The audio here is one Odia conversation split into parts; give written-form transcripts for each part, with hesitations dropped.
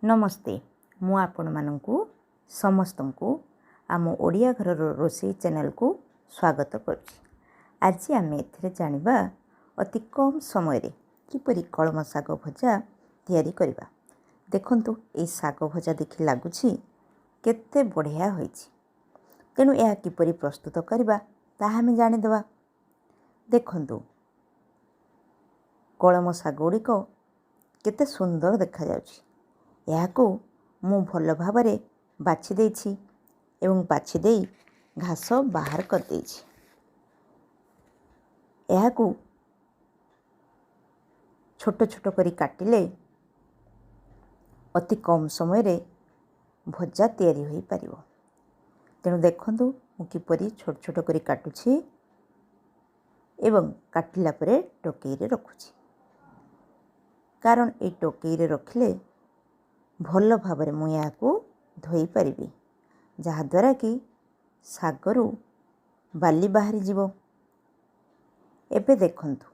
ନମସ୍ତେ, ମୁଁ ଆପଣମାନଙ୍କୁ ସମସ୍ତଙ୍କୁ ଆମ ଓଡ଼ିଆ ଘରର ରୋଷେଇ ଚ୍ୟାନେଲକୁ ସ୍ୱାଗତ କରୁଛି। ଆଜି ଆମେ ଏଥିରେ ଜାଣିବା ଅତି କମ୍ ସମୟରେ କିପରି କଳମ ଶାଗ ଭଜା ତିଆରି କରିବା। ଦେଖନ୍ତୁ, ଏଇ ଶାଗ ଭଜା ଦେଖି ଲାଗୁଛି କେତେ ବଢ଼ିଆ ହୋଇଛି। ତେଣୁ ଏହା କିପରି ପ୍ରସ୍ତୁତ କରିବା, ତାହା ଆମେ ଜାଣିଦେବା। ଦେଖନ୍ତୁ, କଳମ ଶାଗ ଗୁଡ଼ିକ କେତେ ସୁନ୍ଦର ଦେଖାଯାଉଛି। ଏହାକୁ ମୁଁ ଭଲ ଭାବରେ ବାଛି ଦେଇଛି ଏବଂ ବାଛି ଦେଇ ଘାସ ବାହାର କରିଦେଇଛି। ଏହାକୁ ଛୋଟ ଛୋଟ କରି କାଟିଲେ ଅତି କମ୍ ସମୟରେ ଭଜା ତିଆରି ହୋଇପାରିବ। ତେଣୁ ଦେଖନ୍ତୁ, ମୁଁ କିପରି ଛୋଟ ଛୋଟ କରି କାଟୁଛି ଏବଂ କାଟିଲା ପରେ ଟୋକେଇରେ ରଖୁଛି, କାରଣ ଏଇ ଟୋକେଇରେ ରଖିଲେ ଭଲ ଭାବରେ ମୁଁ ଏହାକୁ ଧୋଇପାରିବି, ଯାହାଦ୍ୱାରା କି ଶାଗରୁ ବାଲି ବାହାରିଯିବ। ଏବେ ଦେଖନ୍ତୁ,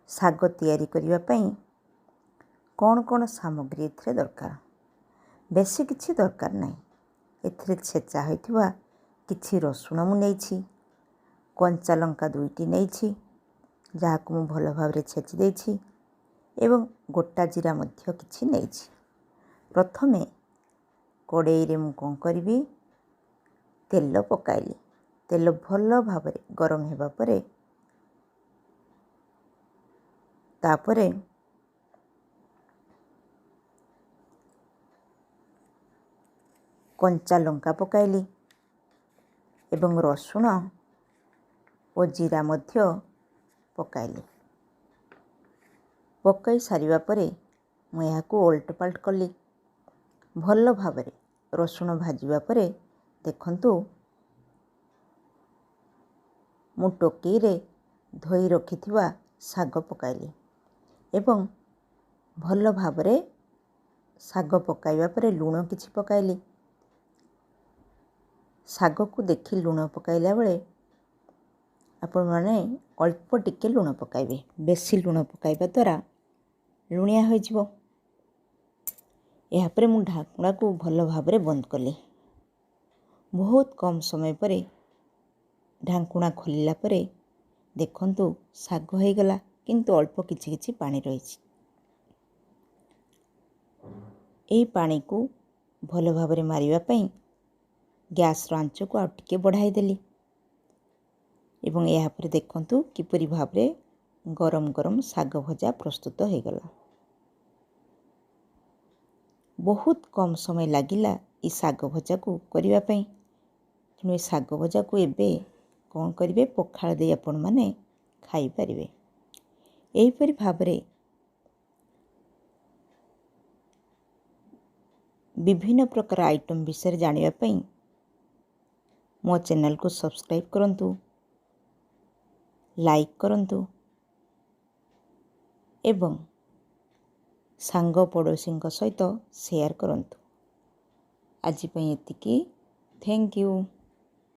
ଶାଗ ତିଆରି କରିବା ପାଇଁ କ'ଣ କ'ଣ ସାମଗ୍ରୀ ଏଥିରେ ଦରକାର। ବେଶୀ କିଛି ଦରକାର ନାହିଁ। ଏଥିରେ ଛେଚା ହୋଇଥିବା କିଛି ରସୁଣ ମୁଁ ନେଇଛି, କଞ୍ଚା ଲଙ୍କା ଦୁଇଟି ନେଇଛି, ଯାହାକୁ ମୁଁ ଭଲ ଭାବରେ ଛେଚି ଦେଇଛି, ଏବଂ ଗୋଟା ଜିରା ମଧ୍ୟ କିଛି ନେଇଛି। ପ୍ରଥମେ କଡ଼େଇରେ ମୁଁ କ'ଣ କରିବି? ତେଲ ପକାଇଲି। ତେଲ ଭଲ ଭାବରେ ଗରମ ହେବା ପରେ ତାପରେ କଞ୍ଚା ଲଙ୍କା ପକାଇଲି ଏବଂ ରସୁଣ ଓ ଜିରା ମଧ୍ୟ ପକାଇଲି। ପକାଇ ସାରିବା ପରେ ମୁଁ ଏହାକୁ ଓଲଟ ପାଲଟ କଲି। ଭଲ ଭାବରେ ରସୁଣ ଭାଜିବା ପରେ ଦେଖନ୍ତୁ, ମୁଁ ଟୋକେଇରେ ଧୋଇ ରଖିଥିବା ଶାଗ ପକାଇଲି ଏବଂ ଭଲ ଭାବରେ ଶାଗ ପକାଇବା ପରେ ଲୁଣ କିଛି ପକାଇଲି। ଶାଗକୁ ଦେଖି ଲୁଣ ପକାଇଲା ବେଳେ ଆପଣମାନେ ଅଳ୍ପ ଟିକେ ଲୁଣ ପକାଇବେ। ବେଶୀ ଲୁଣ ପକାଇବା ଦ୍ୱାରା ଲୁଣିଆ ହୋଇଯିବ। ଏହାପରେ ମୁଁ ଢାଙ୍କୁଣାକୁ ଭଲ ଭାବରେ ବନ୍ଦ କଲି। ବହୁତ କମ୍ ସମୟ ପରେ ଢାଙ୍କୁଣା ଖୋଲିଲା ପରେ ଦେଖନ୍ତୁ, ଶାଗ ହୋଇଗଲା, କିନ୍ତୁ ଅଳ୍ପ କିଛି କିଛି ପାଣି ରହିଛି। ଏହି ପାଣିକୁ ଭଲ ଭାବରେ ମାରିବା ପାଇଁ ଗ୍ୟାସ୍ର ଆଞ୍ଚକୁ ଆଉ ଟିକେ ବଢ଼ାଇ ଦେଲି ଏବଂ ଏହାପରେ ଦେଖନ୍ତୁ କିପରି ଭାବରେ ଗରମ ଗରମ ଶାଗ ଭଜା ପ୍ରସ୍ତୁତ ହୋଇଗଲା। ବହୁତ କମ୍ ସମୟ ଲାଗିଲା ଏ ଶାଗ ଭଜାକୁ କରିବା ପାଇଁ। ତେଣୁ ଏ ଶାଗ ଭଜାକୁ ଏବେ କ'ଣ କରିବେ? ପଖାଳ ଦେଇ ଆପଣମାନେ ଖାଇପାରିବେ। ଏହିପରି ଭାବରେ ବିଭିନ୍ନ ପ୍ରକାର ଆଇଟମ୍ ବିଷୟରେ ଜାଣିବା ପାଇଁ ମୋ ଚ୍ୟାନେଲକୁ ସବସ୍କ୍ରାଇବ୍ କରନ୍ତୁ, ଲାଇକ୍ କରନ୍ତୁ ଏବଂ ସାଙ୍ଗ ପଡ଼ୋଶୀଙ୍କ ସହିତ ସେୟାର କରନ୍ତୁ। ଆଜି ପାଇଁ ଏତିକି। Thank you.